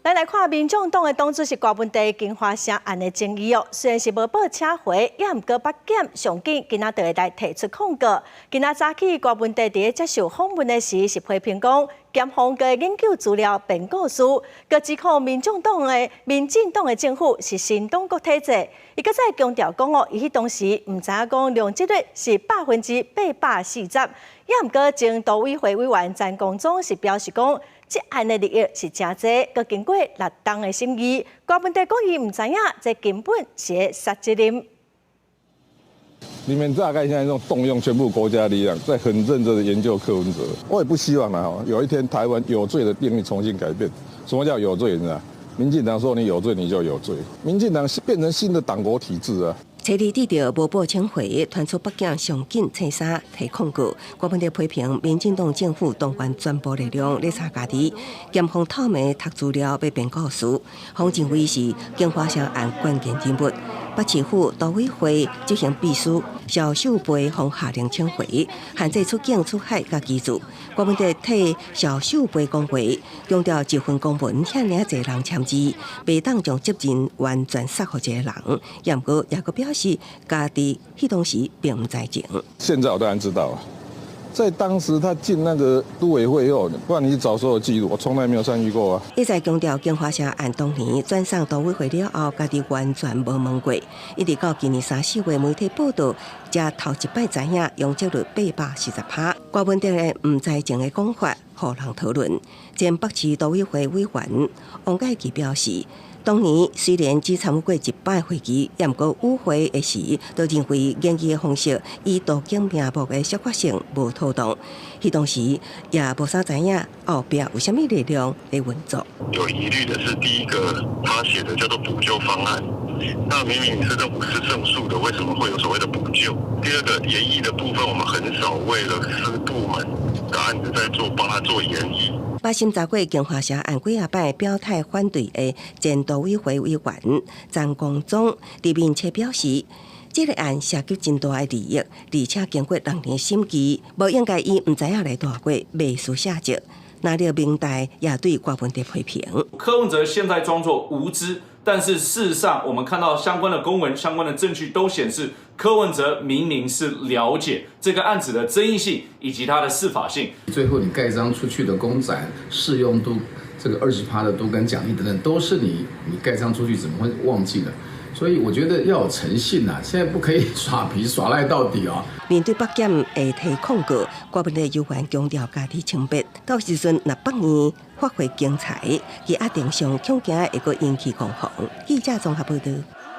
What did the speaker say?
咱來看民眾黨的黨主席郭文帝京華城案的爭議哦，雖然是無報請回，也毋過北檢上緊今仔就會來提出控告。今仔早起郭文帝佇咧接受訪問的時，是批評講檢方的研究資料編故事，閣指控民眾黨的民進黨的政府是新黨國體制。伊閣再強調講哦，伊彼當時毋知影講容積率是840%，也毋過前都委會委員陳光中是表示講，這案的利益是誠濟，閣經過六冬的審議，郭文帝講伊毋知影，這根本是咧殺責任。你們大概現在用動用全部國家力量，在很認真的研究柯文哲。我也不希望啦，有一天台灣有罪的定義重新改變。什麼叫有罪？你知道？民進黨說你有罪，你就有罪。民進黨變成新的黨國體制啊！初二得著無報請回，傳出北檢上緊冊三提控告，郭文帝批評民進黨政府動員全部力量咧查家己，檢方透明讀資料欲編故事，黃政偉是京華城案關鍵人物。北市府都委會執行秘書蕭秀培予下令請回，限制出境出海佮居住。郭文帝替蕭秀培講話，強調一份公文遐爾濟人簽字，袂當將責任完全卸予一個人。也毋過也閣表示，家己彼當時並毋知情。現在我當然知道，在當時他進那個都委會以後，不然你找所有記錄，我從來沒有參與過啊。一再強調，京華城案當年轉送都委會了後，家己完全無問過。一直到今年三四月媒體報道，才頭一擺知影容積率840趴。郭文帝的毋知情的講法，予人討論。前北市都委會委員王介基表示，當年雖然只參與過一擺會議，也毋過與會的時，都認為研議的方式以都更名目的說法性無妥當。彼當時也無啥知影後壁有啥物力量咧運作。有疑慮的是，第一個他寫的叫做補救方案，那明明市政府是勝訴的，為什麼會有所謂的補救？第二個研議的部分，我們很少為了私部門的案子在做，幫他做研議。捌審查過京華城案幾仔擺表態反對的前都委會委員陳光中，佇面冊表示，這個案涉及真大的利益，而且經過6年審議，無應該以毋知影來帶過，袂輸卸責。那了明代也對郭文帝批評。柯文哲現在裝作無知，但是事實上，我們看到相關的公文、相關的證據都顯示，柯文哲明明是了解這個案子的爭議性以及它的適法性。最後你蓋章出去的工展適用都這個20趴的都更獎勵等等，都是你蓋章出去，怎麼會忘記呢？所以我覺得要有誠信啊，現在不可以耍皮耍賴到底啊。面對北檢會提控告，郭文帝猶原強調家己清白。到時陣若北院發揮精彩，伊一定上恐驚會閣引起攻防。記者綜合報道。